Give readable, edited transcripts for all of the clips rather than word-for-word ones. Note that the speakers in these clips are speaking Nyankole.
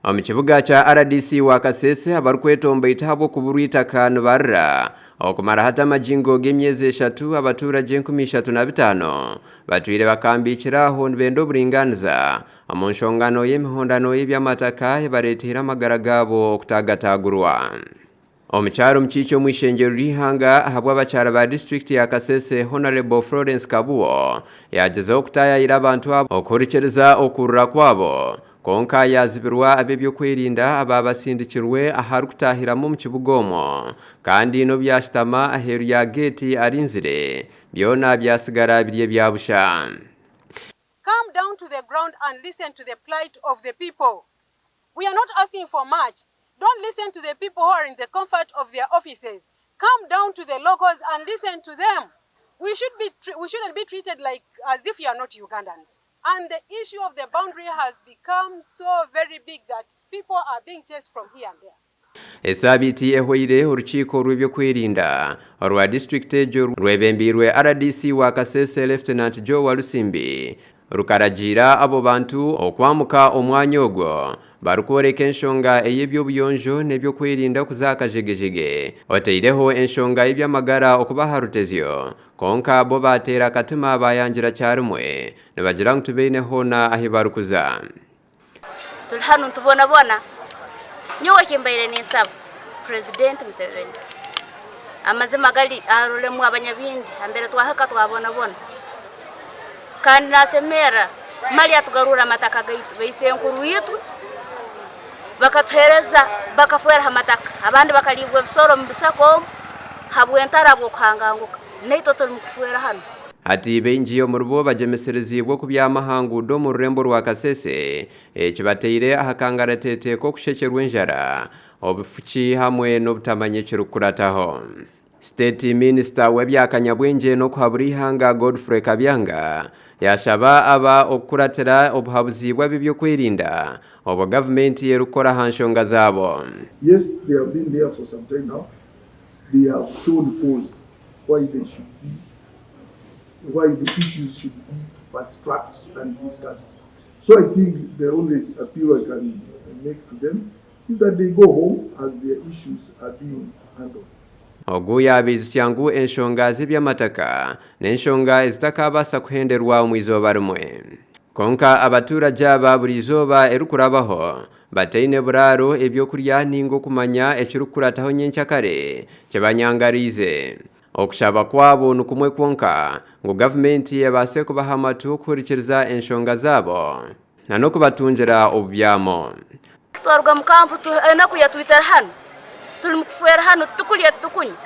Omu kibuga kya rdc wa Kasese abarikwetomboita ahabw'okuburwa eitaka nibarira okumara hati amagingo g'emyezi eshatu abaturagye 35,000 batwire bakambiikire aho nibenda oburingaaniza omu nshongano y'emihondano y'eby'amataka ebareeteire amagara gaabo okutaagataagurwa. Omukyara omukiiki omu ishengyero ry'eihanga ahabw'abakyara ba disiturikiti ya Kasese, Honarebo Florence Kabuo yaagyezaho kutaayayira abantu aba okuhurikiriza okurira kwabo kwonka yaazibirwa ab'eby'okwerinda abaabasindikirwe aharikutaahiramu omu kibuga omwo kandi n'obu yaashutama aheeru ya geeti arinzire, byona byasigara biri ebya busha. Come down to the ground and listen to the plight of the people. We are not asking for much. Don't listen to the people who are in the comfort of their offices. Come down to the locals and listen to them. We, should be, we shouldn't be treated like as if you are not Ugandans. And the issue of the boundary has become so very big that people are being chased from here and there. Esaabiiti ehwaire, orukiiko rw'ebyokwerinda orwa disiturikiti egyo rwebembeirwe rdc wa Kasese Lieutenant Joe Walusimbi rukaragiira abo bantu okwamuka omwanya ogwo barikworeka enshonga ey'eby'obuyonjo n'eby'okwerinda okuza aha kajegejege oteireho enshonga y'eby'amagara okuba aha rutezyo kwonka bo baateera akatima baayangira kyarimwe nibagira ngu tibaine hoona ahi barikuza. Turi hanu nitubonabona. Nyowe eki mbaire ninsaba Purezidenti Museveni, amazima gari aroremu abanyabindi ambere twahika twabonabona. Kandi nasemerra mali atugarurre amataka gaitu baisenkuru itwe bakatuhereza bakafeera ha mataka abandi bakariibwa ebisoro omu bisaka omu habw'entaro habw'okuhanganguka naitwe turi mukufeera hanu. Hati baingi omuribo bagyemesereziibwe okubyama aha nguudo omu rurembo rwa Kasese ekibateire aha kangaratete k'okushekyerwa enjara, obufuki hamwe n'obutamanya ekirikukurataho. State Minisita w'ebya kanyabwengye n'okuhabura eihanga Godfrey Kabyanga yashaba aba okukuratira obuhabuzi bw'ab'eby'okwerinda obwo gavumenti erikukora aha nshonga zaabo. Yes, they have been there for some time now, they have shown cause why they should be, why the issues should be fast tracked and discussed. So I think the only appeal I can make to them is that they go home as their issues are being handled. Ogu yaabaijusya ngu enshonga z'eby'amataka n'enshonga ezitakaabaasa kuhenderwa omu izooba rimwe. Kwonka abaturagye aba buri izooba erikurabaho bataine buraaro, eby'okurya ninga okumanya ekirikukurataho nyenkyakare kibanyangariize. Okushaba kwabo nikumwe kwonka, ngu gavumenti ebaase kubaha amatu kuhurikiriza enshonga zaabo n'okubatungira obubyamo. Twaruga mu kampu enaku yatwitire hanu, turi mu kufeera hanu titukurya titukunywa,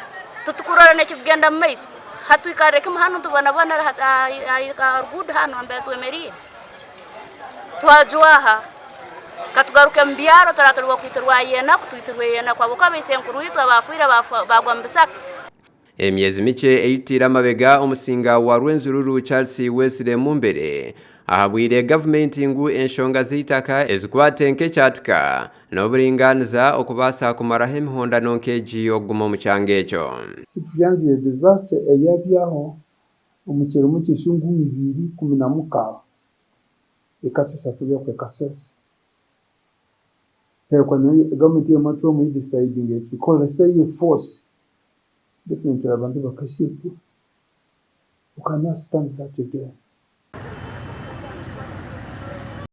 titukurora n'ekirikugenda mu maiso, hati twikarire kimwe hanu nitubonabonera aha ruguudo hanu mbere twemereire. Twajwaha katugaruke mu byaro turaba turi b'okwitirwa enaku, twitirwe enaku ahabw'okuba baisenkuru itwe abaafiire baagwa mu bisaka. Emyezi mikye eyitiire amabega omusinga wa Rwenzururu Charles Wesley Mumbere ahabwire gavumenti ngu enshonga z'eitaka ezikwate nk'ekyatika n'oburingaaniza okubaasa kumaraho emihondano nk'egi okuguma omu kyanga ekyo. Tituyanzire disaster eyabyaho omu kirimo ky'eshungu 2016 ekasesa tubyakwe Kasese. Ekwe nayo gavumenti y'amacwamu edecidinga eti tukozese force definitely abantu bakashebwa. We cannot stand that again.